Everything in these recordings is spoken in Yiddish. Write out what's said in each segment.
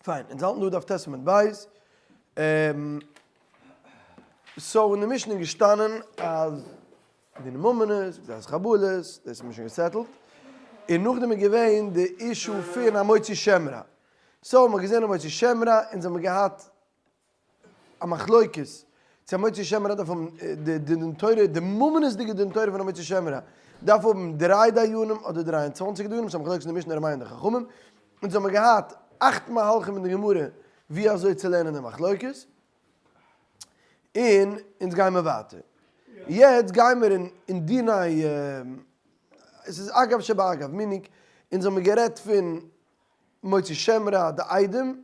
פיין, אונז האלטן דא דף ט' עמוד ב'. So אין די משנה איז געשטאנען אז דיני ממונות, גזירת חבלות, דאס האט מען שוין געסעטלט. און נאכדעם איז געווען די issue פון המוציא שם רע. So האבן מיר געזען המוציא שם רע, אונז האבן געהאט א מחלוקת צו המוציא שם רע דארף האבן די דין תורה, די ממונות'דיגע דין תורה פון המוציא שם רע דארף האבן דריי דיינים אדער 23 דיינים, ס'איז א מחלוקת אין די משנה ר' מאיר און די חכמים, אונז האבן געהאט אכט מהלכים אין די גמרא ווי אזוי צו לערנען די מחלוקת, און אונז גיימער ווייטער. יעצט גיימער אין דיני, עס איז אגב שבאגב, meaning אונז האבן גערעדט פון מוציא שם רע די עדים,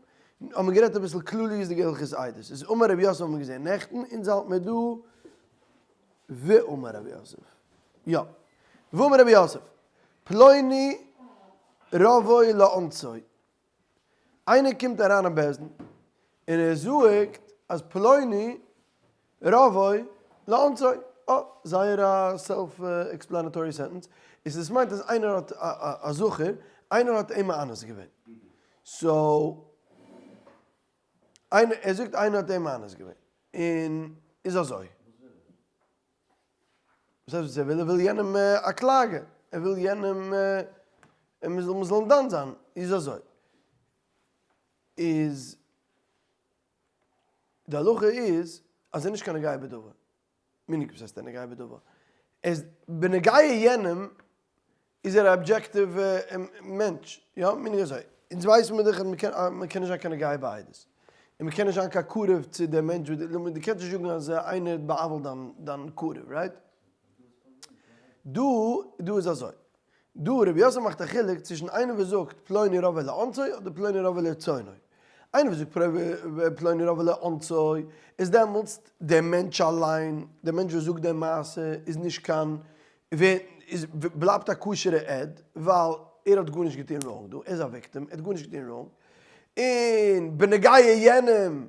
האבן מיר גערעדט אביסל כלליות'דיגע הלכות עדות, איז אמר רב יוסף האבן מיר געזען נעכטן, אונז האלט מיר דא ואמר רב יוסף, יא, ואמר רב יוסף, פלוני רבו לאונסו, איינער קומט אריין אין בית דין און ער זאגט אז פלוני רבו לאונסו, אה, זייער א self explanatory sentence, איז עס מיינט אז איינער האט א זכר, איינער האט אים מאנס געווען, so איינער, ער זאגט איינער האט אים מאנס געווען, און איז אזוי. וואס הייסט וואס ער וויל? ער וויל יענעם א קלאגע, ער וויל יענעם מען זאל אים דן זיין, איז אזוי, איז די הלכה איז אז ער איז נישט קיין נוגע בדבר. meaning וואס הייסט א נוגע בדבר? ער איז בנוגע יענעם איז ער א objective מענטש, יא? meaning אזוי, אונז ווייסן מיר דאך אז מען קען נישט זיין קיין נוגע בעדות, און מען קען נישט זיין קיין קרוב צו דעם מענטש, דו קענסט נישט זאגן אז איינער האט בא'עוול'ט דיין קרוב, right? דא דא איז אזוי, דא רבי יוסף מאכט א חילוק צווישן איינער וואס זאגט פלוני רבו לאונסו אדער פלוני רבו לרצונו. איינער וואס זאגט פלוני רבו לאונסו איז דעמאלטס דער מענטש אליין, דער מענטש וואס זאגט די מעשה איז נישט קיין, איז בלייבט א כשר'ע עד ווייל ער האט גארנישט געטון wrong דא, ער איז א victim, ער האט גארנישט געטון wrong, און בנוגע יענעם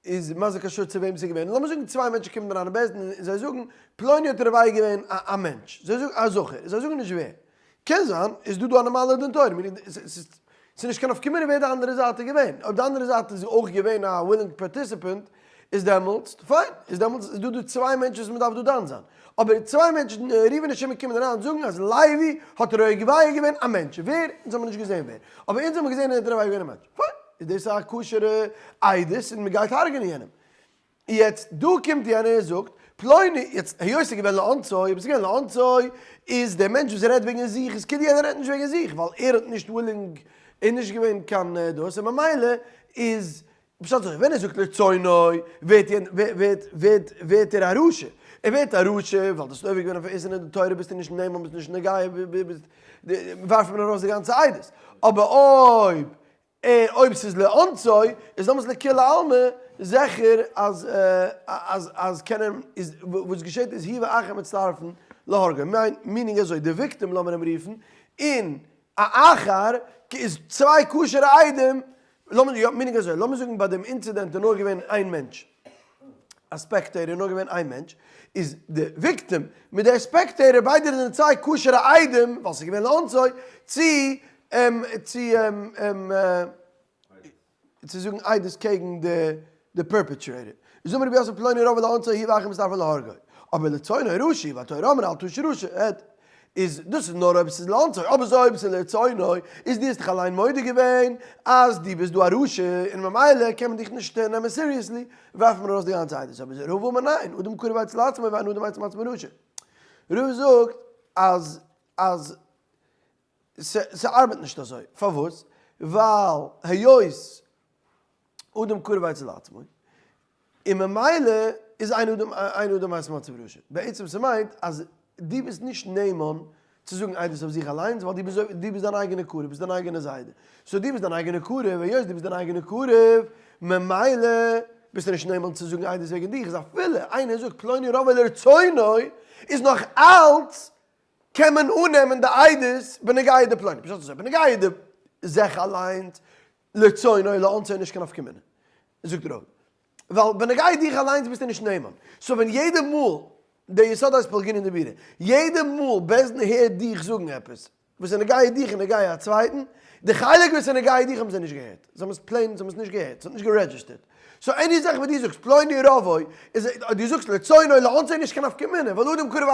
איז מה זה קשור צו וועם ס'איז געווען? לאמיר זאגן צוויי מענטשן קומען אריין אין בית דין און זיי זאגן פלוני האט רביה געווען א מענטש, זיי זאגן א זכר, זיי זאגן נישט ווער. קען זיין איז דא דא א נארמאלע דין תורה, ס'איז נישט קיין נפקא מינה ווער די אנדערע זייט איז געווען, אויב די אנדערע זייט איז אויך געווען א willing participant איז דעמאלטס פיין, איז דעמאלטס איז דא דא צוויי מענטשן וואס מ'דארף דא דן זיין. אבער צוויי מענטשן ראובן און שמעון קומען אריין און זאגן אז לוי האט רביה געווען א מענטש, ווער? אונז האבן נישט געזען ווער, אבער אונז האבן געזען ער האט רביה געווען א מענטש. פיין, איז דאס א כשר'ע עדות און מ'גייט הרג'נען יענעם. יעצט דא קומט יענער און זאגט, פלוני, יעצט היות ס'איז געווען לאונסו, אויב ס'איז געווען לאונסו, איז דער מענטש וואס רעדט וועגן זיך איז כאילו יענער רעדט נישט וועגן זיך, ווייל ער האט נישט willing, ער איז נישט געווען קיין דאס, און ממילא איז פשט אזוי, ווען ער זאגט לרצונו, ווערט ווערט ווערט ווערט ער א רשע. ער ווערט א רשע ווייל דו האסט עובר געווען אויף איסור אין די תורה, ביסטו נישט נאמן, ביסט נישט נוגע, ביסט ווארפט מען ארויס די גאנצע עדות. אבער אויב ער אויב ס'איז לאונסו, איז דאמאלס לכולי עלמא זיכער אז אז אז קען איז וואס געשעט איז הוא ואחר מצטרפין להרגו. meaning אזוי, די victim לאמיר אים רופן, און א אחר איז צוויי כשר'ע עדים לאמיר יא meaning אזוי, לאמיר זאגן ביי דעם אינצידענט איז נאר געווען איין מענטש, א spectator איז נאר געווען איין מענטש, איז די victim מיט דער spectator ביידע זענען צוויי כשר'ע עדים, ווייל ס'איז געווען לאונסו, צו צו צו זאגן עדות קעגן די די perpetrator. איז אמר רבי יוסף פלוני רבו לאונסו הוא ואחר מצטרפין להרגו. אבער לרצונו רשע, והתורה אמרה אל תשי רשע, עד. איז דאס איז נאר אויב עס איז לאונסו, אבער אזוי אויב עס איז לרצונו, איז דו האסט דיך אליין מודה געווען אז דו ביסט דא א רשע, און ממילא קען מען דיך נישט נעמען seriously, ווארפט מען ארויס די גאנצע עדות. אבער רבא אמר ניין, אדם קרוב אצל עצמו ואין אדם אצל עצמו רשע. רבא זאגט אז אז ס'ארבעט נישט אזוי. פארוואס? ווייל היות אדם קרוב אצל עצמו, און ממילא איז אין אדם אין אדם אצל עצמו רשע. בעצם ס'מיינט אז דו ביסט נישט נאמן צו זאגן עדות אויף זיך אליינס, ווייל דו ביסט דו ביסט דיין אייגענע קרוב, ביסט דיין אייגענע זיידע. so דו ביסט דיין אייגענע קרוב, היות דו ביסט דיין אייגענע קרוב, ממילא ביסטו נישט נאמן צו זאגן עדות וועגן דיך. איז אפילו איינער זאגט פלוני רבו לרצונו, איז נאך אלץ קען מען אננעמען די עדות בנוגע די פלוני, פשט אזוי, בנוגע די זאך אליינס, לרצונו לאונסו איז נישט קיין נפקא מינה, זאגט רבא, ווייל בנוגע דיך אליינס ביסטו נישט נאמן, so ווען יעדע מאל, די יסוד הייסט פלגינן דבירה, יעדע מאל בית דין הערט דיך זאגן עפעס. וואס איז נוגע דיך און נוגע א צווייטן, די חלק וואס איז נוגע דיך האבן זיי נישט געהערט, זיי האבן עס plain, זיי האבן עס נישט געהערט, ס'האט נישט גע register ט. so any זאך וואס דו זאגסט פלוני רבו, איז אויב דו זאגסט לרצונו לאונסו איז נישט קיין נפקא מינה, ווייל אדם קרוב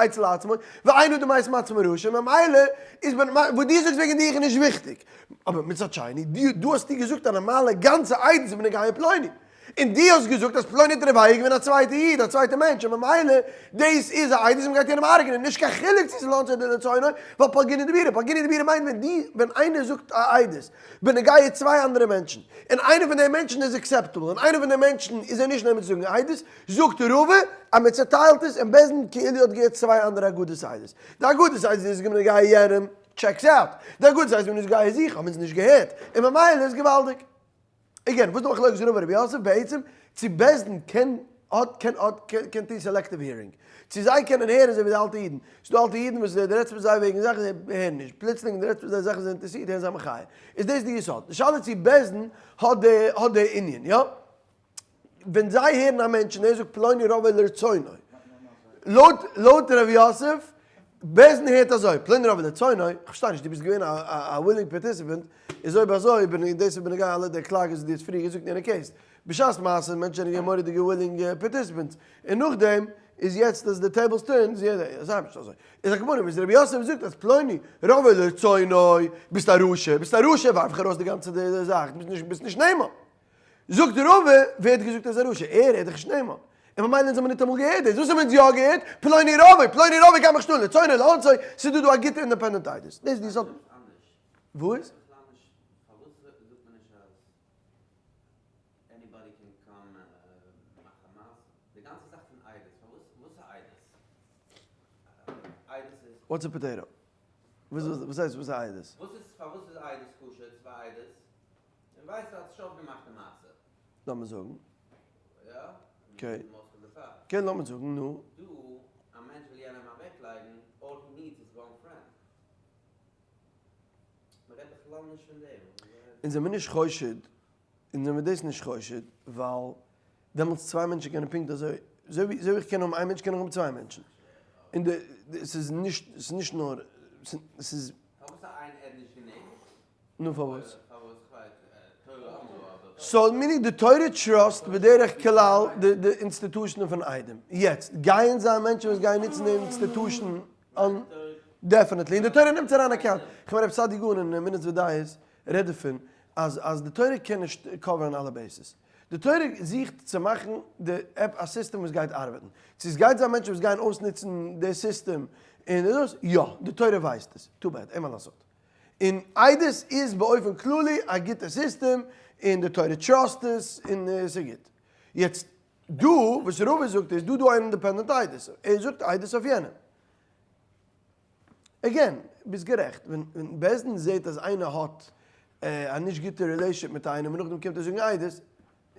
אצל עצמו, ואין אדם מת מעצמו רשע, ממילא איז וואס דו זאגסט וועגן דיך איז נישט וויכטיג. אבער מצד שני, דא האסטו געזאגט א נארמאלע גאנצע עדות בנוגע פלוני. און דו האסט געזאגט אז פלוני האט רביה געווען א צווייטע איד, א צווייטע מענטש, און ממילא דאס איז א עדות און מ'גייט יענעם הרג'נען, נישט קיין חילוק צו ס'איז לאונסו אדער לרצונו, ווייל פלגינן דיבורא, פלגינן דיבורא מיינט ווען דו, ווען איינער זאגט א עדות בנוגע צוויי אנדערע מענטשן, און איינער פון די מענטשן איז acceptable און איינער פון די מענטשן איז ער נישט נאמן צו זאגן עדות, זאגט רבא אז מען צעטיילט עס און בית דין כאילו האט געהערט צוויי אנדערע אגדות עדות. די אגדות עדות איז בנוגע יענעם, checks out. די אגדות עדות בנוגע זיך האבן אונז נישט געהערט, און ממילא איז געוואלדיג. again, וואס איז די מחלוקת רבא רבי יוסף בעצם צו בית דין קען האט קען האט קען טון selective hearing, צו זיי קענען הערן אזוי ווי די אלטע אידן, ס'איז דא אלטע אידן וואס דו רעדסט מיט זיי וועגן זאכן זיי הערן נישט, פלוצלינג דו רעדסט מיט זיי זאכן זיי זענען אינטערעסירט הערן זיי מחיה, איז דאס די יסוד, די שאלה צו בית דין האט די האט די ענין, יא? ווען זיי הערן א מענטש און ער זאגט פלוני רבו לרצונו, לויט לויט ר' יוסף, בית דין הערט אזוי, פלוני רבו לרצונו, איך פארשטיי נישט, דו ביסט געווען א willing participant, איז אויב אזוי בין איך דאס איז בנוגע אלע די קלאגעס וואס דו האסט פריער געזאגט אין יענע case, בשעת מעשה מענטשן זענען געווען מורא'דיגע willing participants, און נאכדעם איז יעצט אז די tables turn איז יעדער, זיי נישט אזוי. איז א כמובן וואס ר' יוסף זאגט אז פלוני רבו לרצונו, ביסט א רשע, ביסט א רשע ווארף איך ארויס די גאנצע זאך, דו ביסט נישט נאמן. זאגט רבא, ווער האט געזאגט אז ער איז א רשע? ער איז דאך נישט נאמן. און ממילא אונז האבן ניטאמאל געהערט דאס. וואס האבן אונז יא געהערט? פלוני רבו, פלוני רבו גייט מיך שטאלן, לרצונו לאונסו, ס'איז דא דא א גוטע independent עדות. דאס איז די יסוד. וואס? What's a potato? וואס הייסט וואס איז א עדות? און ווייסט אז האט שוין אויפגעמאכט די מעשה. לאמיר זאגן. יא? okay. okay לאמיר זאגן, נו. דא, א מענטש וויל יענעם אוועקלייגן, all he needs is one friend. מ'רעדט בכלל נישט פון דעם. אונז זעמיר נישט חושד, אונז זעמיר דאס נישט חושד, ווייל דעמאלטס צוויי מענטשן קענען פונקט אזוי, אזוי ווי איך קען האבן איין מענטש קען איך האבן צוויי מענטשן. און די, ס'איז נישט, ס'איז נישט נאר, ס'איז. פארוואס איז איין עד נישט גענוג? נו פארוואס? so meaning די תורה trust בדרך כלל די institution פון עדים. יעצט גייען זיין מענטשן וואס גייען נוצן די institution אן definitely און די תורה נעמט אריין account. כ'מיין רב סעדי' גאון אין אמונות ודעות רעדט דערפון אז אז די תורה קען נישט cover ן אלע bases. די תורה זוכט צו מאכן די עפ א סיסטעם וואס גייט ארבעטן. צו עס גייט זיין מענטשן וואס גייען אויסנוצן די סיסטעם און דאס, יא, די תורה ווייסט עס. too bad, אין מה לעשות. און עדות איז באופן כללי א גוטע סיסטעם און די תורה trust עס און עס איז גוט. יעצט דא וואס רבא זאגט איז דא דא אן independent עדות, ער זאגט עדות אויף יענעם. again, ביסט גערעכט, ווען בית דין זעט אז איינער האט א נישט גוטע relationship מיט איינעם און נאכדעם קומט ער זאגן עדות,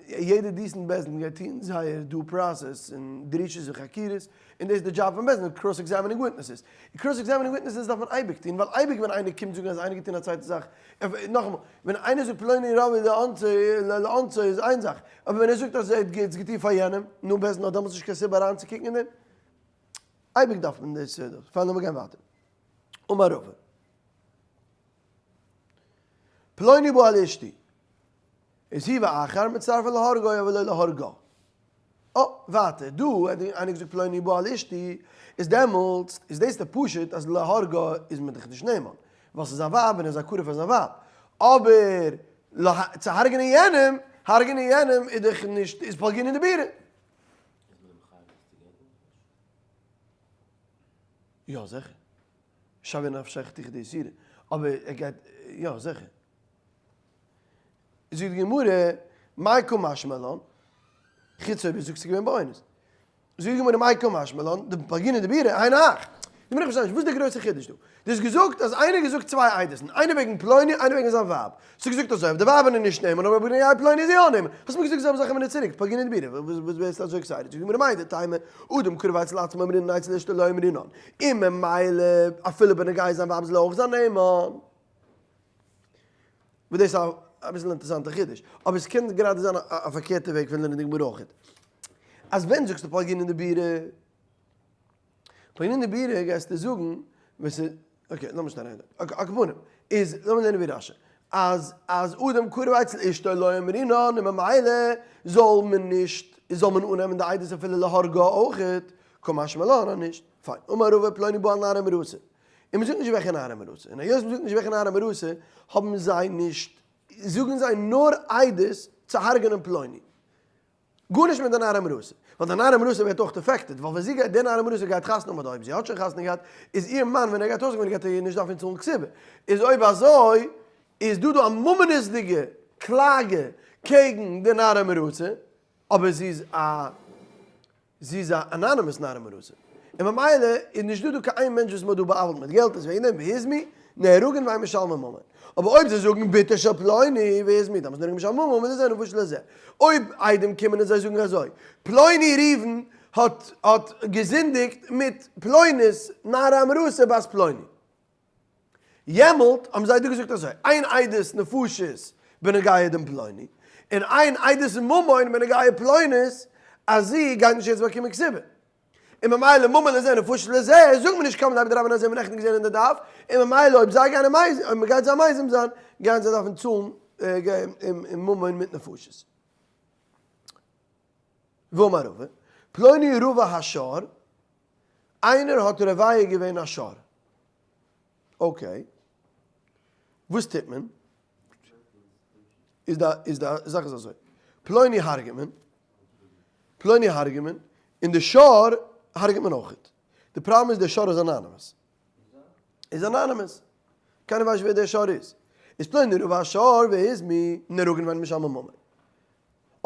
יעדע decent בית דין גייט טון זייער due process און דרישות וחקירות, און דאס איז די דזשאב פון בית דין, cross examining witnesses. cross examining witnesses דארף מען אייביג טון, ווייל אייביג ווען איינער קומט זאגן אז איינער האט געטון א צווייטע זאך, נאכאמאל, ווען איינער זאגט פלוני רבו לאונסו איז איין זאך, אבער ווען ער זאגט אז ער האט עס געטון פאר יענעם, נו בית דין האט דעמאלטס נישט קיין סיבה אריינצוקוקן אין דעם. אייביג דארף מען דאס, פיין לאמיר גיין ווייטער. אמר רבא. פלוני בא על אשתי. איז הוא ואחר מצטרפין להורגו אבל לא להורגה. אה, ווייטער, דא האט איינער געזאגט פלוני בא על אשתי, איז דעמאלטס איז דאס די פשוט אז להורגה איז מען דאך נישט נאמן, ווייל ס'איז זיין ווייב און ער איז א קרוב פאר זיין ווייב, אבער צו הרג'נען יענעם, הרג'נען יענעם איז דאך נישט, איז פלגינן דיבורא. איז מען אים מחייב עס צו געבן? יא זיכער. שווה נפשך תחדי איסורא. אבער ער גייט, יא זיכער. זאגט די גמרא, מאי קא משמע לן, חוץ אויב דו זאגסט ס'איז געווען באונס. זאגט די גמרא, מאי קא משמע לן, דפלגינן דיבורא, היינו הך. די גמרא פארשטייט נישט, וואס איז דער גרויסער חידוש דא? דו האסט געזאגט אז איינער האט געזאגט צוויי עדות'ן, איינער וועגן פלוני, איינער וועגן זיין ווייב. האסטו געזאגט אזוי, אויף די ווייב איז נישט נאמן, אבער בנוגע פלוני איז יא נאמן. האסט מיר געזאגט די זעלבע זאך א מינוט צוריק, פלגינן דיבורא, וואס ווערסטו אזוי excited? זאגט די גמרא, מהו דתימא, אדם קרוב אצל עצמו אמרינן אצל אשתו לא אמרינן. און ממילא אפילו בנוגע זיין ווייב זאל ער אויך זיין נאמן. וואס דאס איז אביסל אינטערעסאנטע חידוש, אבער עס קען גראדע זיין א פארקערטע וועג פון לערנען די גמרא אויך. אז ווען זאגסטו פלגינן דיבורא? פלגינן דיבורא גייסטו זאגן ווען ס'איז. Okay, לאמיר שטיין אהין. Okay, על כל פנים, איז, לאמיר לערנען ווי רשי. אז אז אדם קרוב אצל אשתו לא אמרינן און ממילא זאל מען נישט, זאל מען אננעמען די עדות אפילו להרגה אויכעט, קא משמע לן אז נישט. פיין. אמר רבא פלוני בא על נערה מאורסה. און מ'זאגט נישט וועלכע נערה מאורסה. און היות מ'זאגט נישט וועלכע נערה מאורסה, האבן זיי נישט, זאגן זיי נאר עדות צו הרג'נען פלוני. גארנישט מיט די נערה מאורסה, ווייל די נערה מאורסה ווערט אויך affected, ווייל ווען זי גייט, די נערה מאורסה גייט חתונה האבן אדער אויב זי האט שוין חתונה געהאט, איז איר מאן ווען ער גייט אויסגעווען גייט ער איר נישט דארפן צאלן כתובה, איז אויב אזוי איז דא דא א ממונות'דיגע קלאגע קעגן די נערה מאורסה, אבער זי איז א זי איז א anonymous נערה מאורסה, און ממילא איז נישט דא דא קיין איין מענטש וואס מ'האט דא בא'עוול'ט מיט געלט, איז וועגן דעם והזמו נהרגין ואין משלמין ממון. אבער אויב זיי זאגן בתו של פלוני והזמו דאמאלס נהרגין ומשלמין ממון לזה נפשות לזה. אויב עדים קומען און זיי זאגן אזוי, פלוני ראובן האט האט געזינדיגט מיט פלוני'ס נערה המאורסה בת פלוני. יעמאלט האבן זיי דא געזאגט אזוי, איין עדות נפשות בנוגע דעם פלוני, און איין עדות ממון בנוגע פלונית, אז זי גייט נישט יעצט באקומען כתובה. און ממילא ממון לזה נפשות לזה, זאגט מען נישט קם ליה בדרבה מיניה אזוי ווי נעכטן געזען אין די דף, און ממילא אויב זיי גייען אויב מען גייט זיי מזים זיין, גייען זיי דארפן צאלן ממון מיט נפשות. ואמר רבא, פלוני רבע השור, איינער האט רובע געווען א שור. Okay. וואס טוט מען? איז די איז די זאך איז אזוי. פלוני הרג'ט מען. פלוני הרג'ט מען. און די שור הרג'ט מען אויכעט. די פראבלעם איז די שור איז anonymous. איז anonymous. קיינער ווייסט נישט ווער דער שור איז. איז פלוני רבע השור והזמו נהרגין ואין משלמין ממון.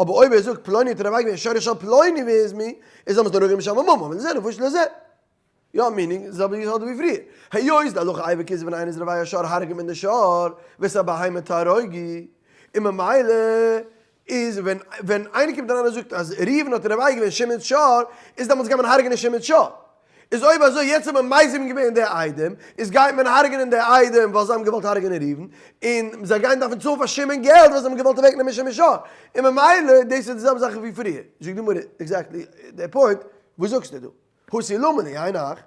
אבער אויב ער זאגט פלוני האט רובע געווען שורו של פלוני והזמו, איז דאמאלס נהרגין ומשלמין ממון, ולזה נפשות לזה. יא, meaning, זעלבע יסוד ווי פריער. היות די הלכה אייביג איז ווען איינער איז רובע שור הרג'ט מען די שור, ואת הבהמה תהרוגו, און ממילא איז ווען ווען איינער קומט אריין און זאגט אז ראובן האט רובע געווען שמעון'ס שור, איז דעמאלטס גייט מען הרג'נען שמעון'ס שור. איז אויב אזוי יעצט האט מען מזים געווען די עדים, איז גייט מען הרג'נען די עדים ווייל זיי האבן געוואלט הרג'נען ראובן, און זיי גייען דארפן צאלן פאר שמעון געלט ווייל זיי האבן געוואלט אוועקנעמען שמעון'ס שור, און ממילא דאס איז די זעלבע זאך ווי פריער. זאגט די גמרא, exactly די point, וואס זאגסטו דא? התם למה לי היינו הך, זאגט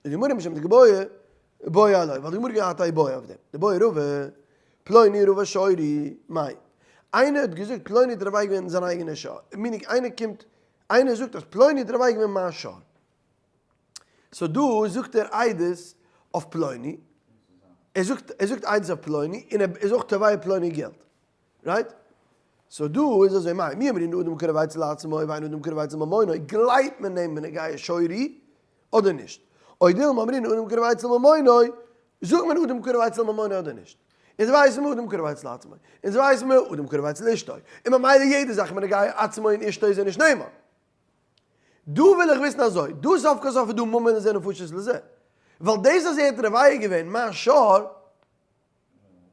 די גמרא משום דקבעי בעי עילויה, ווייל די גמרא געהאט א איבעיא אויף דעם, דבעי רבא, פלוני רבע שורי, מאי? איינער האט געזאגט פלוני האט רובע געווען זיין אייגענע שור, meaning איינער קומט, איינער זאגט אז פלוני האט רובע געווען מיין שור, so דא זאגט ער עדות אויף פלוני, ער זאגט ער זאגט עדות אויף פלוני און ער איז אויך תובע פלוני געלט, right? So דא איז אזוי מאי מי אמרינן אדם קרוב אצל עצמו ואין אדם קרוב אצל ממונו, גלייבט מען אים בנוגע שורי אדער נישט? או דילמא אמרינן אדם קרוב אצל ממונו, זאגט מען אדם קרוב אצל ממונו אדער נישט? אונז ווייסן מיר אדם קרוב אצל עצמו, אונז ווייסן מיר אדם קרוב אצל אשתו, און ממילא יעדע זאך בנוגע עצמו און אשתו איז ער נישט נאמן. דא וויל איך וויסן אזוי, דא סוף כל סוף איז דא ממון לזה נפשות לזה, ווייל דאס אז ער האט רובע געווען מיין שור,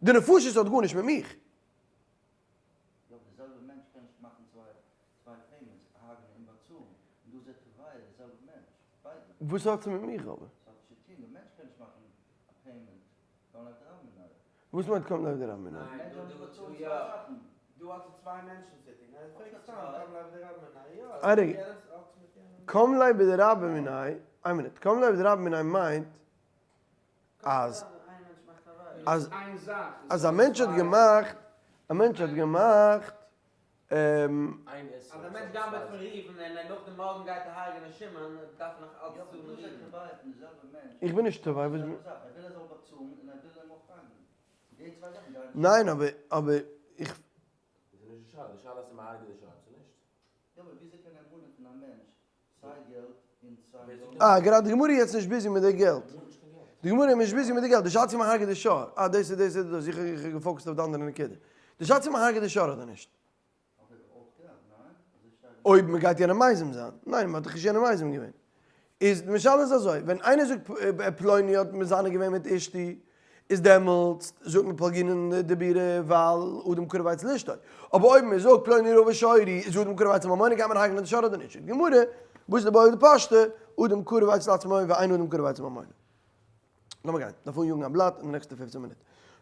די נפשות האט גארנישט מיט מיך. יא די זעלבע מענטש קען נישט מאכן צוויי payments, הרג'נען און באצאלן, און דא זעט תובע די זעלבע מענטש, ביידע. וואס האט עס מיט מיך אבער? ס'האט צו טון, די מענטש קען נישט מאכן א payment, קם ליה בדרבה מיניה. וואס מיינט קם ליה בדרבה מיניה? ניין, דו האסט באצאלט צוויי זאכן. דא האסטו צוויי מענטשן sitting, ער פרעגט סתם קם ליה בדרבה מיניה, יא, א רגע, קם ליה בדרבה מיניה, איין מינוט, קם ליה בדרבה מיניה מיינט אז אז אז א מענטש האט געמאכט א מענטש האט געמאכט איך בין נישט תובע וואס ניין אבער אבער איך אה, גראדע די גמרא איז יעצט נישט busy מיט די געלט. די גמרא איז נישט busy מיט די געלט. די שאלה צו מען הרג'ט די שור. אה, דאס איז דאס איז דאס. איך האב גע focused אויף די אנדערע נקודה. די שאלה צו מען הרג'ט די שור אדער נישט. אויב מען גייט יענעם מזים זיין. ניין, מען האט דאך נישט יענעם מזים געווען. איז די משל איז אזוי, ווען איינער זאגט פלוני האט מזנה געווען מיט אשתי, איז דעמאלטס זאגט מען פלגינן דבירה ווייל אדם קרוב אצל אשתו. אבער אויב מען זאגט פלוני רבע שורי איז אדם קרוב אצל ממונו גייט מען הרג'נען די שור אדער נישט? זאגט די גמרא, וואס איז די בעיא דפשטא, אדם קרוב אצל עצמו ואין אדם קרוב אצל ממונו. לאמיר גיין, דארף אניאגן א בלאט אין די נעקסטע פופצן מינוט.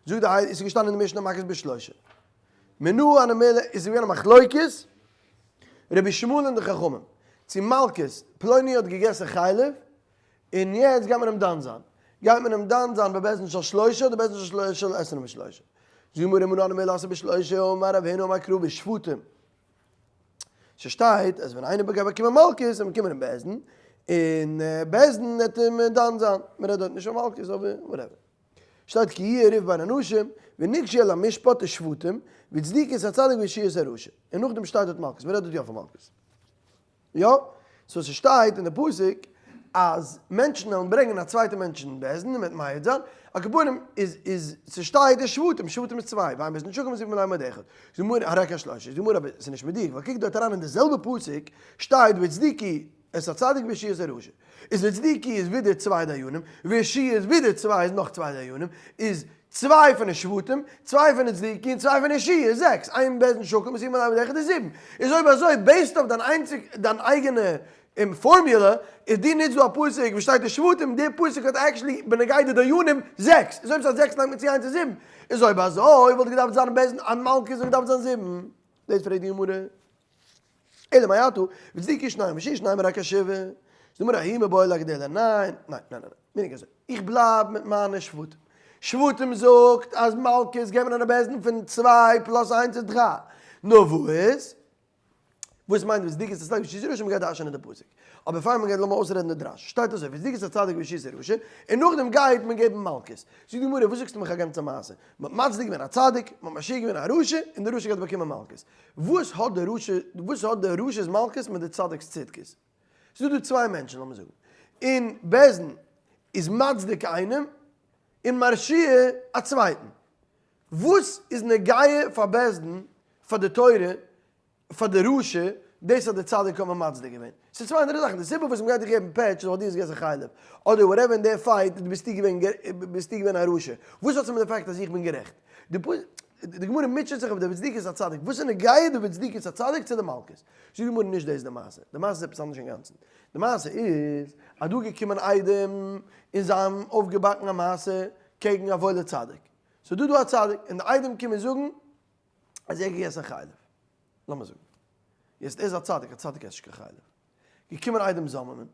זאגט די הייליגע, עס איז געשטאנען אין די משנה מכות בשלושה. מנא הני מילי, עס איז געווען א מחלוקת רבי ישמעאל און די חכמים, צו מלקות, פלוני האט געגעסן חלב, און יעצט גייט מען אים דן זיין. גייט מען אים דן זיין בבית דין של שלושה אדער בית דין של עשרים ושלושה? זאגט די גמרא מנא הני מילי בשלושה אמר רב הונא אמר קרא ושפטים. ס'שטייט אז ווען איינער גייט באקומען מלקות זאל מען קומען אין בית דין, און בית דין וועט אים דן זיין, מען רעדט דארט נישט פון מלקות אבער whatever. שטייט כי יהיה ריב בין אנשים ונגשו אל המשפט ושפטים והצדיקו את הצדיק והרשיעו את הרשע, און נאכדעם שטייט דארט מלקות, מען רעדט דארט יא פון מלקות. יא, so ס'שטייט אין די פסוק אז מענטשן וועלן ברענגען א צווייטע מענטש אין בית דין און מ'וועט מעיד זיין, על כל פנים איז איז ס'שטייט די שבטים, שבטים איז צוויי, ואין בית דין שקול מוסיפין עליהם עוד אחד, זאגט די גמרא הרי כשלושה, זאגט די גמרא אבער ס'איז נישט מדויק, ווייל קוק דארט אריין אין די זעלבע פסוק שטייט והצדיקו את הצדיק והרשיעו את הרשע, איז והצדיקו איז ווידער צוויי דיינים, והרשיעו איז ווידער צוויי איז נאך צוויי דיינים, איז צוויי פון די שבטים, צוויי פון די צדיקי און צוויי פון די שיע, זעקס, איין בית דין שקול מוסיפין עליהם עוד אחד איז זיבן. איז אויב אזוי based אויף דיין איינציג דיין אייגענע פארמולע, איז דו נוצט דא א פסוק וואס שטייט די שבטים, די פסוק האט actually בנוגע די דיינים זעקס, איז אויב ס'האט זעקס לייגט מען צו איינס איז זיבן, איז אויב אזוי וואלט געדארפט זיין בית דין א מלקות וואלט געדארפט זיין זיבן. דאס פרעגט די גמרא. אלא מעתה, והצדיקו שניים והרשיעו שניים הרי כשבעה. זאגט די גמרא ההוא מיבעי ליה כדי ניין, ניין, ניין, ניין, ניין, אזוי. איך בלייב מיט מיינע שבטים. שבטים זאגט אז מלקות געבן אן א בית דין פון צוויי plus איינס איז דריי. נאר וואס? וואס מיינט והצדיקו את הצדיק והרשיעו את הרשע מ'גייט דרש'ענען די פסוק. אבער פאר מ'גייט לאמיר אויסרעדן די דרש. שטייט אזוי והצדיקו את הצדיק והרשיעו את הרשע, און נאכדעם גייט מען געבן מלקות. זאגט די גמרא וואס זאגסטו מיך א גאנצע מעשה? מ'האט מצדיק געווען א צדיק, מ'האט מרשיע געווען א רשע, און די רשע גייט באקומען מלקות. וואס האט די רשע, וואס האט די רשע'ס מלקות מיט די צדיק'ס צדקות? ס'איז דא דא צוויי מענטשן לאמיר זאגן, און בית דין איז מצדיק איינעם און מרשיע א צווייטן, וואס איז נוגע פאר בית דין, פאר די תורה, פאר די רשע, דאס אז די צדיק האט מען מצדיק געווען? ס'איז צוויי אנדערע זאכן, די סיבה וואס מ'גייט דיך געבן פעטש איז ווייל דו האסט געגעסן חלב, אדער whatever אין די fight ביסטו געווען ביסטו געווען א רשע, וואס האט עס מיט די fact אז איך בין גערעכט? די גמרא מוטשעט זיך אויף די והצדיקו את הצדיק, וואס איז נוגע די והצדיקו את הצדיק צו די מלקות? זאגט די גמרא נישט דאס איז די מעשה, די מעשה איז עפעס אנדערש אינגאנצן, די מעשה איז אז דא געקומען עדים און זיי האבן אויפגעבאקן א מעשה קעגן א וואוילע צדיק, ס'איז דא דא א צדיק און די עדים קומען זאגן אז ער האט געגעסן חלב, לאמיר זאגן יעצט ער איז א צדיק, א צדיק עסט נישט קיין חלב, געקומען עדים זוממין,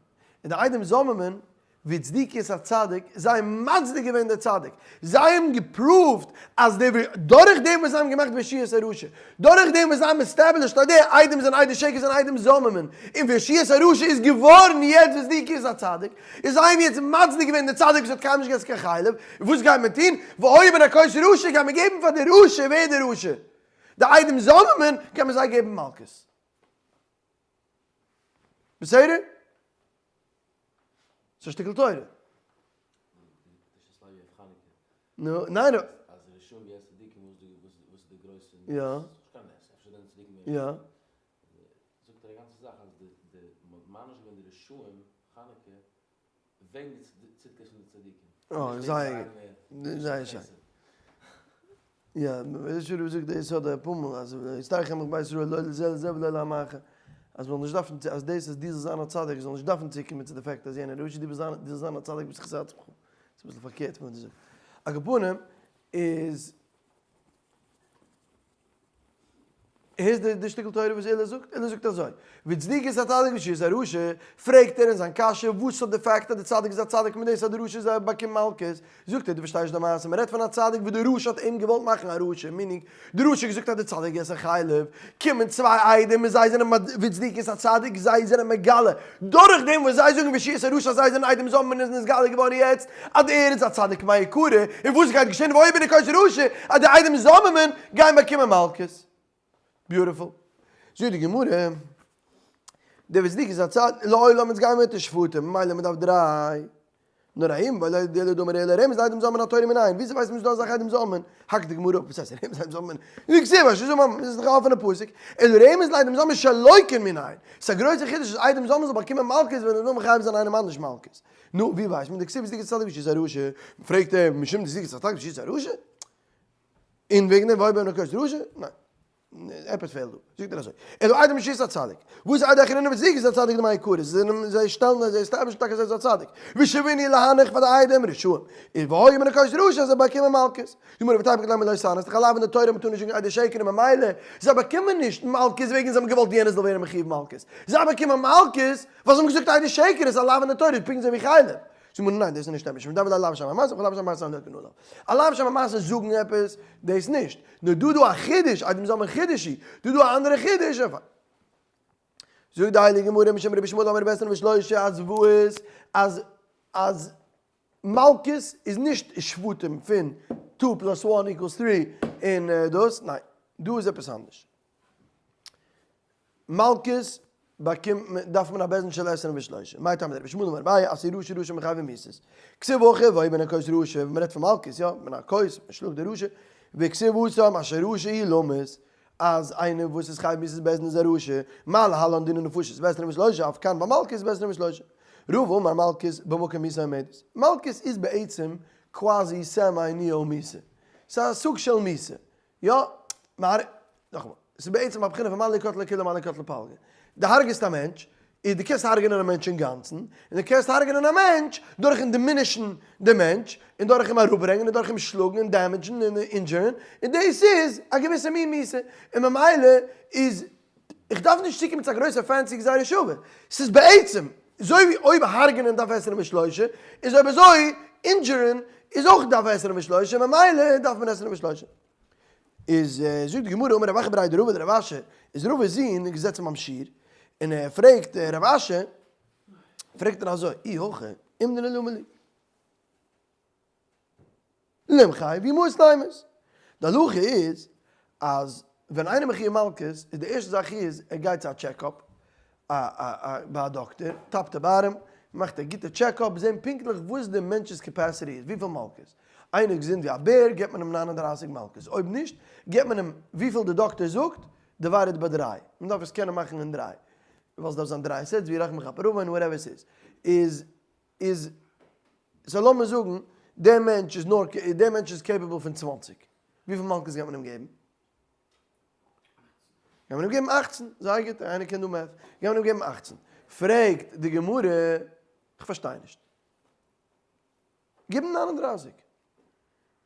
און די עדים זוממין והצדיקו את הצדיק, זיי האבן מצדיק געווען די צדיק, זיי האבן געפראווט אז די דורך דעם וואס זיי האבן געמאכט והרשיעו את הרשע, דורך דעם וואס זיי האבן established אז די עדים זענען עדי שקר זענען עדים זוממין, און והרשיעו את הרשע איז געווארן יעצט והצדיקו את הצדיק, און זיי האבן יעצט מצדיק געווען די צדיק וואס האט קיינמאל נישט געגעסן קיין חלב, און וואס גייט מען טון? והיה בנכות רשע גייט מען געבן פאר די רשע, ווער איז די רשע? די עדים זוממין, גייט מען זיי געבן מלקות. בסדר? ס'איז א שטיקל תורה. נו, ניין. יא. יא. אה, זייער גוט. זייער שיין. יא, ווייסט וואס זאגט דאס האט דער פאר מאל אז יצטרך עמך בית ישראל לא לזה לזה ולא לעם אחר. אז מ'זאל נישט דארפן צו אז דאס אז דו זאלסט זיין א צדיק זאל נישט דארפן צוקומען צו די fact אז יענער רשע דו ביסט זיין דו זאלסט זיין א צדיק בזכות עצמך. ס'איז אביסל פארקערט פון וואס דו זאגסט. על כל פנים איז הערסט די שטיקל תורה וואס עולא זאגט? עולא זאגט אזוי, והצדיקו את הצדיק והרשיעו את הרשע, פרעגט ער אין זיין קשיא, וואס האט די fact אז די צדיק איז א צדיק מיט דאס אז די רשע איז א באקומט מלקות? זאגט ער, דו פארשטייסט די מעשה, מען רעדט פון א צדיק וואס די רשע האט אים געוואלט מאכן א רשע, meaning, די רשע האט געזאגט אז די צדיק געסן חלב, קומען צוויי עדים און זיי זענען והצדיקו את הצדיק, זיי זענען מגלה, דורך דעם וואס זיי זאגן והרשיעו את הרשע אז זיי זענען עדים זוממין איז נתגלה געווארן יעצט אז ער איז א צדיק מעיקרא, און וואס גייט געשען והיה בנכות רשע אז די עדים זוממין גייען באקומען מלקות. Beautiful. זאגט די גמרא, די והצדיקו את הצדיק, לעולם אונז גייען מיט די שבטים, ממילא מען דארף דריי. נאר ההוא מיבעי ליה לדעולא דאמר עולא רמז לעדים זוממין התורה מנין, וויאזוי ווייסט מען ס'איז דא אזא זאך עדים זוממין? האקט די גמרא אפ, וואס הייסט רמז לעדים זוממין? והכתיב אשר זמם, איז דאך א אפענע פסוק, אלא רמז לעדים זוממין שלא כמנין, ס'איז א גרויסע חידוש אז עדים זוממין זאל באקומען מלקות ווען זיי ווילן מחייב זיין איינעם אנדערש מלקות. נו, ווי ווייסט מען? דכתיב והצדיקו את הצדיק והרשיעו את הרשע, פרעגט ער, משום דהצדיקו את הצדיק והרשיעו את הרשע? און וועגן דעם והיה בנכות רשע? ניין. עפעס פעלט דא. זאגט ער אזוי, אלא עדים והרשיעו את הצדיק. וואס עדי אחרינא והצדיקו את הצדיק דמעיקרא? זיי זענען, זיי שטעלן, זיי establish ן טאקע אז ער איז א צדיק. ושוינהו להנך פאר די עדים רשעים. און והיה בנכות רשע אז זיי באקומען מלקות. די גמרא ותיפוק ליה מלא תענה, ס'דאך א לאו אין די תורה מ'טאר נישט זאגן עדי שקר און ממילא זיי באקומען נישט מלקות וועגן זיי האבן געוואלט יענער זאל ווערן מחיוב מלקות. זיי באקומען מלקות ווייל זיי האבן געזאגט עדי שקר איז א לאו אין די תורה פונקט אזוי ווי חלב. זאגט מען ניין דאס איז נישט אמת, משום דוד לאו שם המעשה ולאו שם המעשה הנוקן עליו. א לאו שם המעשה זאגן עפעס, דאס נישט. נאר דא דא א חידוש, איידעם זאל מען חידושי, דא דא א אנדערע חידוש, און פיין. זאגט די הייליגע גמרא משום רבי ישמעאל אמר בעשרים ושלושה אז וואס אז אז מלקות איז נישט שבטים פון two plus one equals three און דאס, ניין, דא איז עפעס אנדערש. מלקות באקומט מען, דארף מען א בית דין של עשרים ושלושה. מאי טעמא דרבי ישמעאל אמר אביי עשי רשע רשע מחייבי מיתות. כתיב הכא והיה בן הכות רשע, ווען מ'רעדט פון מלקות, יא, בן הכות, מ'שלאגט די רשע, וכתיב התם אשר רשע הוא למות, אז איינער וואס איז חייב מיתות בית דין איז א רשע, מה להלן דיני נפשות בעשרים ושלושה, אף כאן ביי מלקות בעשרים ושלושה. רבא אמר מלקות במקום מיתה עומדת. מלקות איז בעצם קוואזי סעמיי ניאו מיתה. ס'איז א סוג של מיתה. יא, מ'האר. נאכאמאל, ס'איז בעצם א בחינה פון מה לי קטלא כולא מה לי קטלא פלגא. דו הרג'סט א מענטש, איז דו קענסט הרג'נען א מענטש אינגאנצן, און דו קענסט הרג'נען א מענטש דורכ'ן diminish ן דעם מענטש, און דורך אים אראפברענגען, און דורך אים שלאגן און damage ן און injure ן, און דאס איז א געוויסע מין מיתה, און ממילא איז, איך דארף נישט צוקומען צו א גרויסע fancy גזירה שווה, ס'איז בעצם, אזוי ווי אויב הרג'נען דארף עשרים ושלושה, איז אויב אזוי injure ן איז אויך דארף עשרים ושלושה, ממילא דארף מען עשרים ושלושה. איז זאגט די גמרא אמר רב אחא בריה דרבא לרב אשי, איז רבא'ס זון געזעצן ביים שיעור, און ער פרעגט רב אשי, פרעגט ער אזוי, אי הכי, אומדנא למה לי? לימחי ואי מאיס נימות. די הלכה איז אז ווען איינער מחויב מלקות איז די ערשטע זאך איז ער גייט צו א checkup ביי א דאקטער, top to bottom, מאכט א גוטע checkup זען פונקטליך וואס די מענטש'ס capacity איז, וויפיל מלקות. איינער איז געזונט ווי א בער געבט מען אים 39 מלקות, אויב נישט געבט מען אים וויפיל די דאקטער זאגט, divided by דריי, מען דארף עס קענען מאכן אין דריי, ווייל ס'דארף זיין דריי sets ווי רחמי כפר און whatever ס'איז, איז איז so לאמיר זאגן דער מענטש איז נאר דער מענטש איז capable פון 20, וויפיל מלקות גייט מען אים געבן? גייט מען אים געבן 18, זייער גוט, איינער קען דא math, גייט מען אים געבן 18, פרעגט די גמרא, איך פארשטיי נישט, גיב אים 39,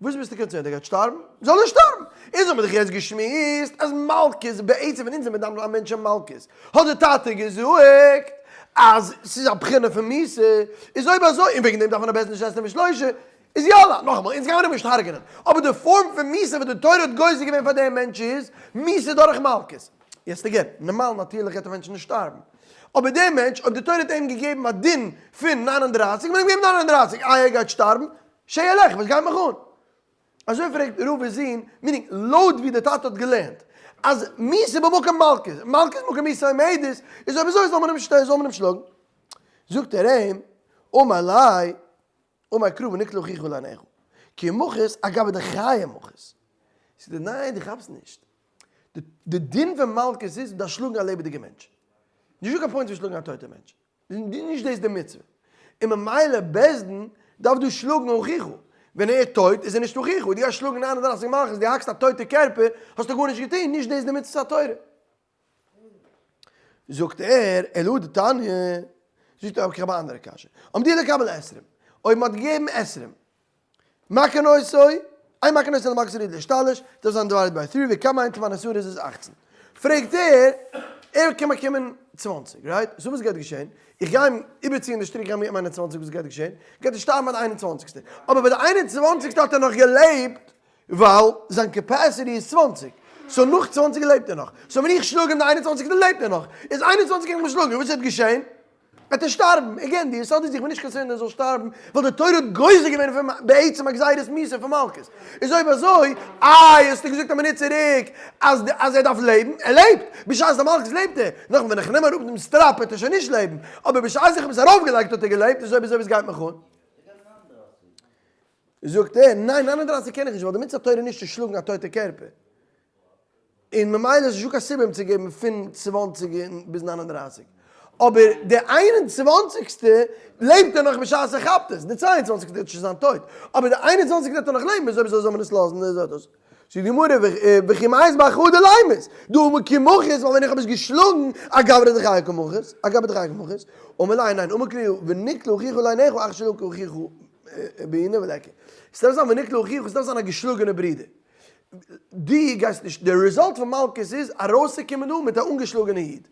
וואס ביסטו concerned? ער גייט שטארבן? זאל ער שטארבן! אונז האבן דאך יעצט געשמועסט אז מלקות, בעצם ווען אונז זעמיר דן א מענטש אין מלקות, האט די טאטע געזאגט אז ס'איז א בחינה פון מיתה, איז אויב אזוי, און וועגן דעם דארף מען א בית דין של עשרים ושלושה, איז יאללה, נאכאמאל, אונז גיימיר אים נישט הרג'נען, אבער די form פון מיתה וואס די תורה האט גוזר געווען פאר דעם מענטש איז, מיתה דורך מלקות. יעצט again, נארמאל נאטירליך גייט א מענטש נישט שטארבן, אבער דער מענטש, אויב די תורה האט אים געגעבן א דין פון 39, מען אים געבן 39, איי ער גייט שטארבן? שילך, וואס גייט מיך אן? אזוי פרעגט רבא'ס זון, meaning לויט ווי דער טאטע האט געלערנט אז מיתה במקום מלקות, מלקות במקום מיתה עומדת, איז אויב אזוי זאל מען אים זאל מען אים שלאגן. זאגט ער אים, אמר ליה, אמר קרא ונקלה אחיך לעיניך, כי מחית אגבי דחיי מחית. זאגט ער, ניין דו כאפסט נישט, די דין פון מלקות איז דארפסט שלאגן א לעבעדיגע מענטש, נישטא קיין point פון שלאגן א טויטע מענטש. נישט דאס די מצוה. און ממילא בית דין דארף דא שלאגן אחיך. ווען ער איז טויט איז ער נישט אחיך. דו גייסט שלאגן 39 מלקות, דו האקסט א טויטע קערפער, האסטו גארנישט געטון, נישט דאס די מצוות התורה. זאגט ער, אלא דתניא, זאגט ער, אבער איך האב א אנדערע קשיא. אמדוהו לקבל עשרים, אויב מען האט געגעבן עשרים, מכין אותו, אין מכין אותו למכות הראויה להשתלש, דארף זיין divided by three, וכמה הן תמני עשרה איז 18. פרעגט ער, ער קען באקומען 20, right? so וואס גייט געשען? איך גיי אים איבערציען די שטריק, איך גיי אים געבן 21, וואס גייט געשען? גייט ער שטארבן ביי די 21סטע. אבער ביי די 21סטע האט ער נאך געלעבט, ווייל זיין capacity איז 20. so נאך 20 לעבט ער נאך. so ווען איך שלאג אים די 21סטע לעבט ער נאך. איז 21 קען איך אים שלאגן, וואס וועט געשען? וועט ער שטארבן, again די יסוד איז איך בין נישט concerned ער זאל שטארבן, ווייל די תורה האט גוזר געווען פון בעצם א גזירת מיתה פון מלקות, איז אויב אזוי, איי האסטו געזאגט א מינוט צוריק אז אז ער דארף לעבן, ער לעבט, בשעת די מלקות לעבט ער, נאכדעם ווען איך נעם אראפ דעם strap וועט ער שוין נישט לעבן, אבער בשעת איך האב עס ארויפגעלייגט האט ער געלעבט, איז אויב אזוי וואס גייט מיך אן? זאגט ער, ניין 39 קען איך נישט ווייל די מצוה התורה איז נישט צו שלאגן א טויטע קערפער. און ממילא איז נישטא קיין סיבה אים צו געבן פון 20 ביז 39. אבער די 21סטע לעבט ער נאך בשעת ער כאפט עס, די 22סטע וועט שוין זיין טויט, אבער די 21סטע וועט ער נאך לעבן, איז אויב אזוי זאל מען עס לאזן, איז אט דאס. זאגט די גמרא, וכי מית באחדא לימות, דאמר כי מחית, ווייל ווען איך האב עס געשלאגן, א גברא דחיי קא מחית, א גברא דחיי קא מחית, אמר ליה ניין, אמר קרא ונקלה אחיך לעיניך אחר שלקה אחיך בעינא וליכא. ס'דארף זיין ונקלה אחיך, ס'דארף זיין א געשלאגענע ברודער. דו גייסט נישט, די result פון מלקות איז ארויסצוקומען דא מיט א אנגעשלאגענע איד.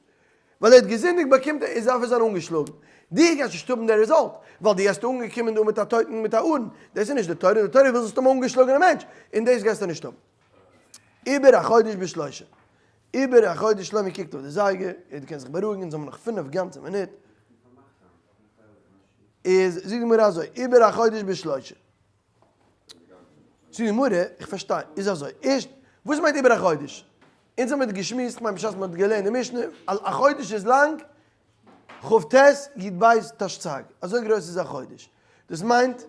ווייל ער האט געזינדיגט באקומט ער, איז דארף ער זיין אנגעשלאגן. דו גייסט נישט האבן די result, ווייל דו גייסט אנגעקומען דא מיט א טויטן מיט א ארון, דאס איז נישט די תורה, די תורה וויל זאלסט האבן א אנגעשלאגענע מענטש, און דאס גייסטו נישט האבן. עיבור החודש בשלושה. עיבור החודש, שלומי קוקט אויף די זייגער, יעדער קען זיך בארואיגן, אונז האבן נאך פינף גאנצע מינוט. איז זאגט די גמרא אזוי, עיבור החודש בשלושה. זאגט די גמרא, איך פארשטיי, איז אזוי, ערשט, וואס מיינט עיבור החודש? אונז האבן מיר געשמועסט, כ'מיין בשעת מ'האט געלערנט די משנה, אז א חודש איז לאנג כ"ט י"ב תשצג, אזוי גרויס איז א חודש. דאס מיינט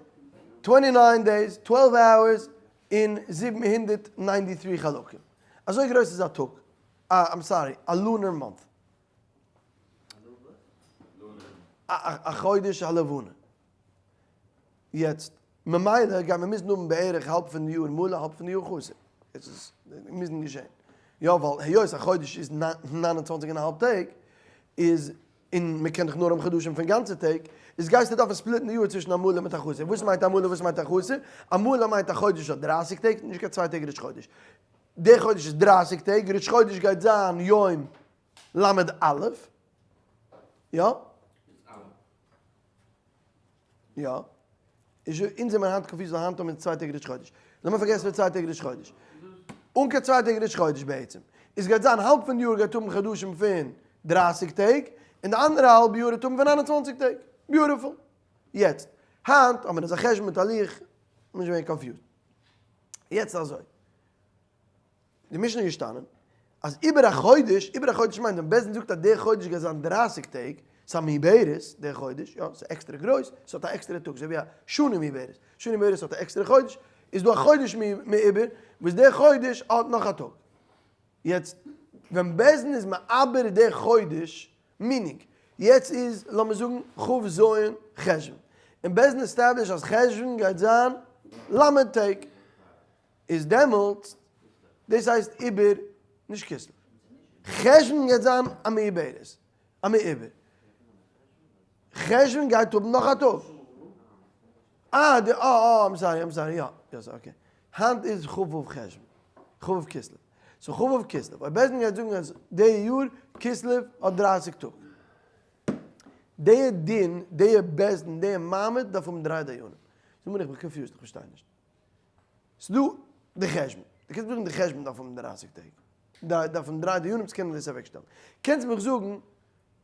twenty nine days, 12 hours און 793 חלקים. אזוי גרויס איז א טאג, I'm sorry, א lunar month. א חודש הלבנה. יעצט, ממילא גייט מען מוזן האבן בערך האלב פון די יאר מלא האלב פון די יאר חסר. עס איז מוזן געשען. יא, ווייל היות א חודש איז 29 און א האלב טעג, איז, און מען קען דאך נאר האבן חדשים פון גאנצע טעג, איז גייסטו דארפן split ן די יאר צווישן א מלא מיט א חסר. וואס מיינט א מלא וואס מיינט א חסר? א מלא מיינט א חודש האט 30 טעג, נישט קיין צוויי טעג ראש חודש. דער חודש איז 30 טעג, ראש חודש גייט זיין יום למד א', יא? יא. איז אונז זעמיר היינט confused ווייל היינט האבן מיר צוויי טעג ראש חודש. לאמיר פארגעסן פון צוויי טעג ראש חודש. אן קיין צוויי טעג ראש חודש בעצם. עס גייט זיין האלב פון די יאר גייט האבן חדשים פון 30 טעג, און די אנדערע האלב יאר וועט האבן פון 29 טעג. Beautiful. יעצט, היינט האבן מיר אזא חשבון מיט א לוח, מ'איז נישט געווען confused. יעצט אזוי. די משנה איז געשטאנען אז עיבור החודש, עיבור החודש מיינט ווען בית דין זאגט אז דער חודש גייט זיין 30 טעג, ס'איז א מעוברת דער חודש, יא, ס'איז עקסטערע גרויס, ס'האט א עקסטערע טאג, אזוי ווי א שנה מעוברת, שנה מעוברת האט א עקסטערע חודש, איז דא א חודש מעובר וואס דער חודש האט נאך א טאג. יעצט ווען בית דין איז מעבר דער חודש, meaning, יעצט איז לאמיר זאגן כ"ז חשוון, און בית דין establish אז חשוון גייט זיין ל' טעג, איז דעמאלטס, דאס הייסט עיבור, נישט כסלו. חשוון גייט זיין א מעוברת, א מעובר. חשוון גייט האבן נאך א טאג. אה, די, אה, אה, I'm sorry, I'm sorry, יא, יא, sorry, okay. היינט איז כ"ו חשוון, כ"ו כסלו. So כ"ו כסלו, אויב בית דין גייט זאגן אז די יאר כסלו האט 30 טאג. די דין, די בית דין, די מעמד דארף האבן דריי דיינים. זאג מיר איך בין confused, איך פארשטיי נישט. ס'דא די חשבון, דו קענסט זאגן די חשבון דארף האבן 30 טעג, דארף האבן דריי דיונים צו קענען דאס אוועקשטעלן. קענסט מיך זאגן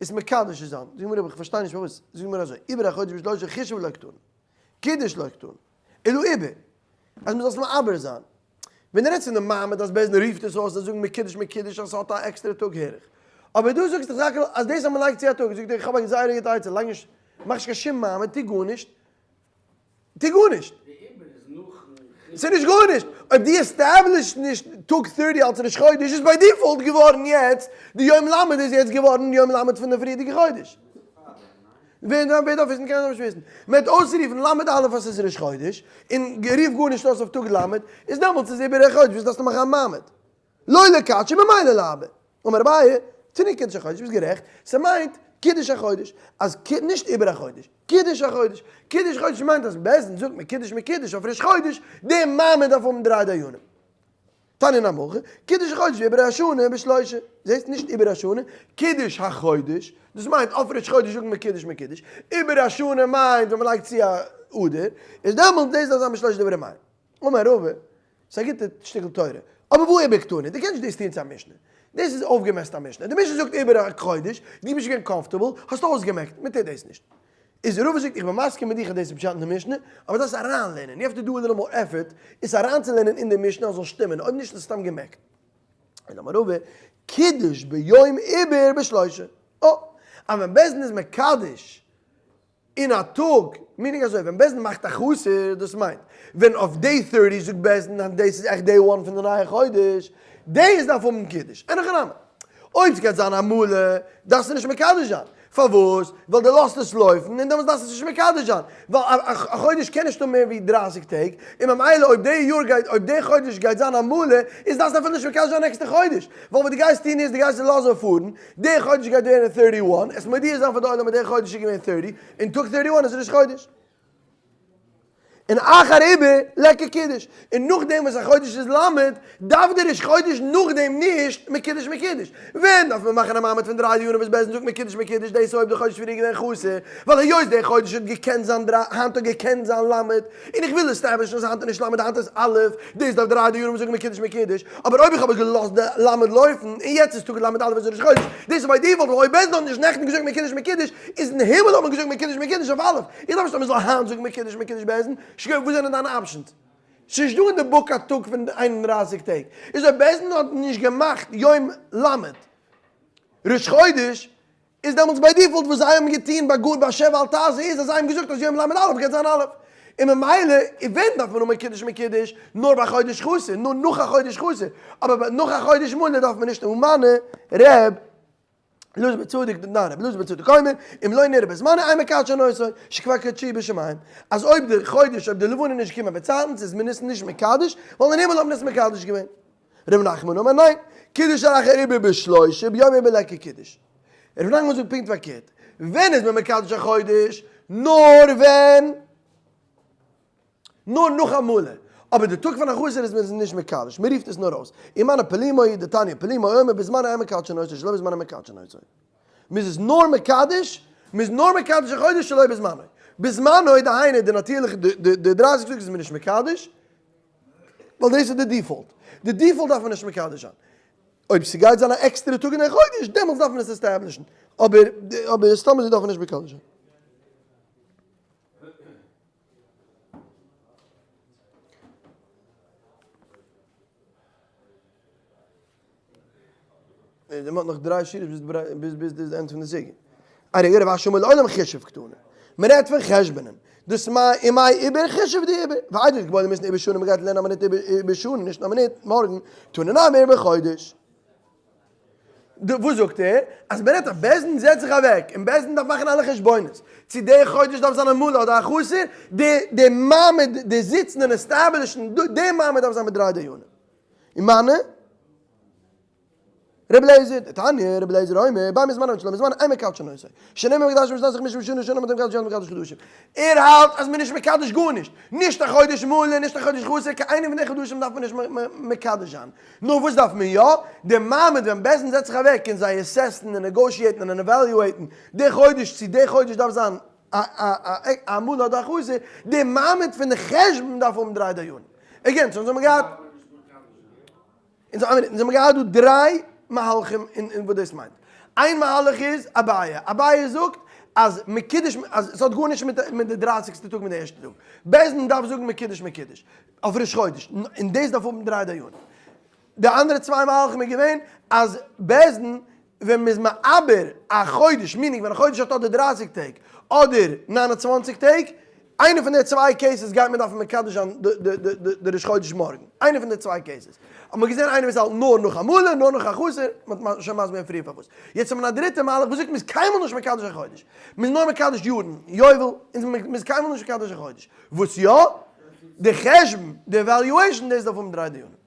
עס מקדש צו זיין, זאג מיר אבער איך פארשטיי נישט פארוואס, זאג מיר אזוי, עיבור החודש בשלושה חישב לא קתני, קידוש לא קתני, אלא עיבור, אז מ'זאל עס מעבר זיין. ווען דו רעדסט פון די מעמד אז בית דין רופט עס אויס, זיי זאגן מקודש מקודש אז ס'האט א עקסטערע טאג הער איך. אבער דו זאגסט דאך סך הכל אז דאס אז מ'לייגט צו א טאג, זאגט ער איך האב א זייער גוטע עצה, לייג נישט, מאך נישט קיין שום מעמד, טו גארנישט, טו גארנישט. די עיבור איז נאכן חישוב. ס'איז נישט גארנישט. אויב דו establish ט נישט טאג 30 אלס ראש חודש איז by default געווארן יעצט, די יום ל' איז יעצט געווארן יום ל' פון די פריערדיגע חודש. ווער דארף וויסן קען נישט וויסן. מען וועט אויסרופן ל' א' אז ס'איז ראש חודש, און רוף גארנישט אויס אויף טאג ל', איז דעמאלטס איז עיבור החודש, וואס דארפסטו מאכן א מעמד? לא לקדשא ממילא לעבר. אמר אביי, תני קידוש החודש, ביסט גערעכט, ס'מיינט קידוש החודש, אז נישט עיבור החודש, קידוש החודש, קידוש החודש מיינט אז בית דין זאגט מקודש מקודש אויף ראש חודש, די מעמד דארף האבן דריי דיינים. תניא נמי הכי, קידוש החודש ועיבור השנה בשלושה, זעסט נישט עיבור השנה, קידוש החודש, דאס מיינט אויף ראש חודש זאגן מקודש מקודש, עיבור השנה מיינט ווען מ'לייגט צו א אדר, איז דעמאלטס דאס דארף זיין בשלושה דברי מאיר. אמר רבא, ס'איז א גוטע שטיקל תורה, אבער והא עיבור קתני? דו קענסט נישט דאס טון צו א משנה. דאס איז אויפגעמעסט א משנה. די משנה זאגט עיבור החודש, דו ביסט נישט געווען comfortable, האסט אויסגעמעקט, מען טוט דאס נישט. איז רבא זאגט, איך בין מסכים מיט דיך אז דאס איז פשט אין די משנה, אבער דארפסט אריינלערנען, you have to do a little more effort, עס אריינצולערנען אין די משנה אז זאל שטימען, אויב נישט איז עס סתם געמעקט. און אמר רבא, קידוש ביום עיבור בשלושה. אה, אז ווען בית דין איז מקדש אין א טאג, meaning אזוי, ווען בית דין מאכט א חסר, דאס מיינט, ווען אויף day 30 זאגט בית דין אז דאס איז עכט day one פון די נייע חודש, דאס דארף האבן קידוש, אין הכי נמי. אויב ס'גייט זיין א מלא, דארפסטו נישט מקדש זיין. פארוואס? ווייל דו לאזט עס לויפן און דעמאלטס דארפסטו עס נישט מקדש זיין. ווייל א חודש קען נישט האבן מער ווי 30 טעג, און ממילא אויב די יאר גייט, אויב די חודש גייט זיין א מלא, איז דארפסטו אפילו נישט מקדש זיין נעקסטע חודש. ווייל וואס דו גייסט טון איז, דו גייסט עס לאזן פארן, די חודש גייט ווערן 31, עס מודיע זיין פאר די עולם אז די חודש איז געווען 30, און טאג 31 איז ראש חודש. און אחר עיבור ליכא קידוש, און נאכדעם וואס א חודש איז למד, דארף דער ראש חודש נאכדעם נישט מקודש מקודש. ווען דארף מען מאכן א מעמד פון דריי דיונים וואס בית דין זאגט מקודש מקודש, דאס אויב די חודש פריער געווען חסר, ווייל היות דער חודש האט געקענט זיין דריי, היינט האט געקענט זיין למד, און איך וויל establish ן אז היינט איז נישט למד היינט איז א', דאס דארף דריי דיונים זאגן מקודש מקודש, אבער אויב איך האב עס געלאזט די למד לויפן, און יעצט איז טאג למד א' איז ראש חודש, דאס איז by default, ווייל אויב בית דין האט נישט נעכטן געזאגט מקודש מקודש, איז אין הימל האט מען געזאגט מקודש מקודש אויף א', איך דארף נישט אז מען זאל היינט זאגן מקודש מקודש בית דין, שגעון וואס זענען דיינע options? ס'נישט דא אין די book א טאג פון 31 טעג, איז אויב בית דין האט נישט געמאכט יום למד ראש חודש, איז דעמאלטס by default וואס זיי האבן געטון ביי גאר ביי שב ואל תעשה איז אז זיי האבן געזאגט אז יום למד א' גייט זיין א', און ממילא ווען דארף מען האבן מקודש מקודש? נאר ביי חודש חסר, נאר נאך א חודש חסר, אבער נאך א חודש מלא דארף מען נישט ומני ר' אלעזר בן צדוק, ניין רבי אלעזר בן צדוק אומר, אם לא נראה בזמנו אין מקדשין אותו, שכבר קדשוהו בשמים, אז אויב די חודש אויב די לבנה איז נישט געקומען באצייטנס איז מען עס נישט מקדש, ווייל אין הימל האט מען עס מקדש געווען. ר' נחמן אמר ניין, קידש אחר עיבור בשלושה ביום עיבור ליכא קידוש. ר' נחמן זאגט פונקט פארקערט, ווען איז מען מקדש א חודש? נאר ווען נאר נאך א מלא, אבער די טאג פון א חסר איז מען נישט מקדש, מען רופט עס נאר אויס, ומני פלימו דתניא פלימו אומר בזמנו אין מקדשין אותו שלא בזמנו מקדשין אותו. מען איז עס נאר מקדש, מען איז נאר מקדש א חודש שלא בזמנו. בזמנו דהיינו די נאטירליכע די דרייסיג טאג איז מען נישט מקדש, ווייל דאס איז די default. די default דארף מען נישט מקדש זיין. אויב ס'גייט זיין א עקסטערע טאג אין א חודש, דעמאלטס דארף מען עס establish ן. אבער אבער סתם אזוי דארף מען נישט מקדש זיין. דערמאנט נאך דריי שורות ביז ביז ביז די end פון די סוגיא. ארי ערב השמע לעולם חישוב קטנה. מען רעדט פון חשבונ'ען. דאס מאי און מאי עיבור חישוב די עיבור. ואיידער געבוירן מוזן עיבור שנה מ'גייט לערנען א מינוט עיבור שנה נישט א מינוט מארגן תנא נמי עיבור חודש. וואס זאגט ער? אז מען רעדט אז בית דין זעצט זיך אוועק און בית דין דארף מאכן אלע חשבונות צו דער חודש דארף זיין א מלא אדער א חסר, די די מעמד די זיצן און establish ן די מעמד דארף זיין מיט דריי דיינים. ומני? רבי אליעזר, דתניא, רבי אליעזר אומר, בין בזמנו ובין שלא בזמנו, אין מקדשין אותו. שנאמר וקדשתם משנתך חמשים שנה שנה מאתם מקדש יום מקדש חדשים. ער האלט אז מען איז נישט מקדש גארנישט. נישט א חודש מלא, נישט א חודש חסר, קיין איינע פון די חדשים דארף מען נישט מקדש זיין. נאר וואס דארף מען יא? די מעמד ווען בית דין זעצט זיך אוועק און זיי assess ן און negotiate ן און evaluate ן די חודש צו די חודש דארף זיין א מלא אדער א חסר, די מעמד פון די חשבון דארף האבן דריי דיינים. again, so אונז האבן געהאט. אונז האבן געהאט דא דריי מהלכים אין וואס דאס מיינט. איין מהלך איז אביי. אביי זאגט אז מקודש, אז עס האט גארנישט מיט די דרייסיגסטע טאג מיט די ערשטע טאג. בית דין דארף זאגן מקודש מקודש אויף ראש חודש, און דאס דארף האבן דריי דיינים. די אנדערע צוויי מהלכים איז געווען אז בית דין ווען מ'איז מעבר א חודש, meaning ווען א חודש האט אדער 30 טעג אדער 29 טעג, איינע פון די צוויי cases גייט מען דארפן מקדש זיין די ראש חודש מארגן, איינע פון די צוויי cases. האט מען געזען איינער וואס האלט נאר נאך א מלא, נאר נאך א חסר, מען האט שוין מסביר געווען פריער פארוואס. יעצט האט מען א דריטע מהלך וואס זאגט מ'איז קיינמאל נישט מקדש א חודש, מ'איז נאר מקדש יארן, יובל, און מ'איז קיינמאל נישט מקדש א חודש. וואס יא? די חשבון, די evaluation, דאס דארף האבן דריי דיונים.